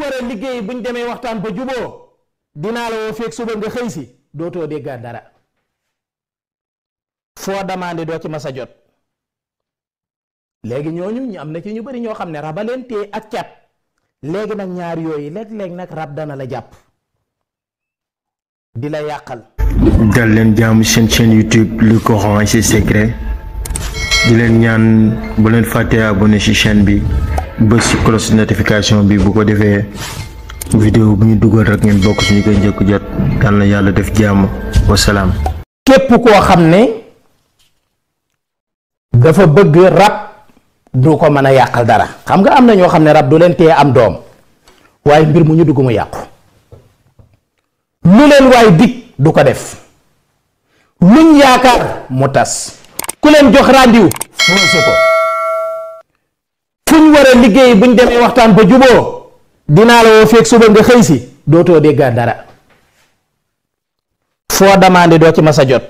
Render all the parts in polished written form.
war a liggéey buñ demee waxtaan ba juboo dinaa la woo feeg suba nga xëy si dootoo déggaat dara foo demandé doo ci mas a jot léegi ñooñu ñu am na ci ñu bari ñoo xam ne raba leen tee ak cat léegi nag ñaar yooyu léeg-léeg nag rab dana la jàpp di la yàqal. dal leen jaamu seen chaîne YouTube Le Coran et ses secrets di leen ñaan bu leen fàttee abonné ci chaîne bi bës ci cloche notification bi bu ko defee vidéo bu ñu dugal rek ngeen bokk suñu koy njëkk jot dal na yàlla def jàmm wasalaam. képp koo xam ne dafa bëgg rab du ko mën a yàqal dara xam nga am na ñoo xam ne rab du leen tee am doom waaye mbir mu ñu dugg mu yàqu lu leen waay dig du ko def luñ yaakaar mu tas ku leen jox rendez-vous foofu ko fuñ war a liggéey buñ demee waxtaan ba juboo dinaa la woo feeg suba nga xëy si dootoo déggaat dara foo demandé doo ci mas a jot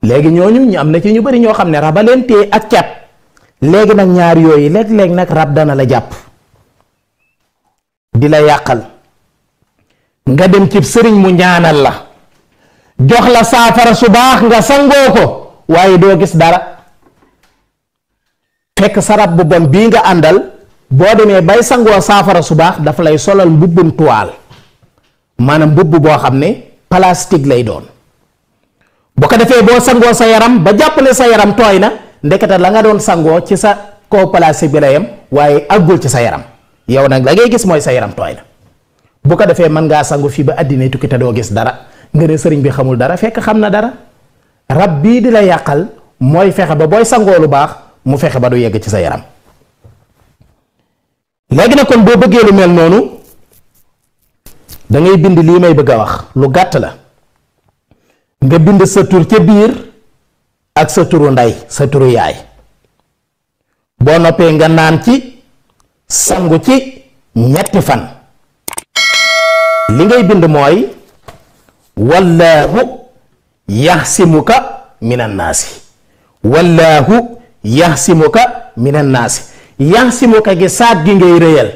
léegi ñooñu ñu am na ci ñu bari ñoo xam ne raba leen tee ak cat léegi nag ñaar yooyu léeg-léeg nag rab dana la jàpp di la yàqal nga dem ci sëriñ mu ñaanal la jox la saafara su baax nga sangoo ko waaye doo gis dara fekk sa rab bu bon bii nga àndal boo demee bay sangoo saafara su baax dafa lay solal mbubbum tuwaal maanaam mbubb boo xam ne plastique lay doon bu ko defee boo sangoo sa yaram ba jàppale sa yaram tooy na ndekete la nga doon sangoo ci sa kaw plastique bi la yem waaye àggul ci sa yaram yow nag la ngay gis mooy sa yaram tooy na bu ko defee mën ngaa sangu fii ba àddina tukki te doo gis dara nga ne sëriñ bi xamul dara fekk xam na dara rab bii di la yàqal mooy fexe ba booy sangoo lu baax mu fexe ba du yegg ci sa yaram léegi nag kon boo bëggee lu mel noonu da ngay bind lii may bëgg a wax lu gàtt la nga bind sa tur ca biir ak sa turu ndey sa turu yaay boo noppee nga naan ci sangu ci ñetti fan li ngay bind mooy wallaahu yaxsimuka minan naasi wallaahu yaxsimuka minan naasi yaxsimuka gi saat gi ngay rëyal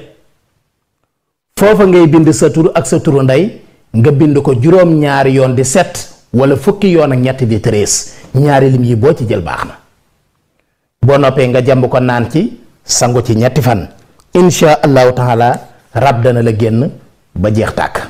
foofa ngay bind sa tur ak sa turu ndey nga bind ko juróom-ñaari yoon di 7 wala fukki yoon ak ñetti di 13 ñaari lim yi boo ci jël baax na boo noppee nga jàmb ko naan ci sangu ci ñetti fan insha allahu taala rab dana la génn ba jeex tàkk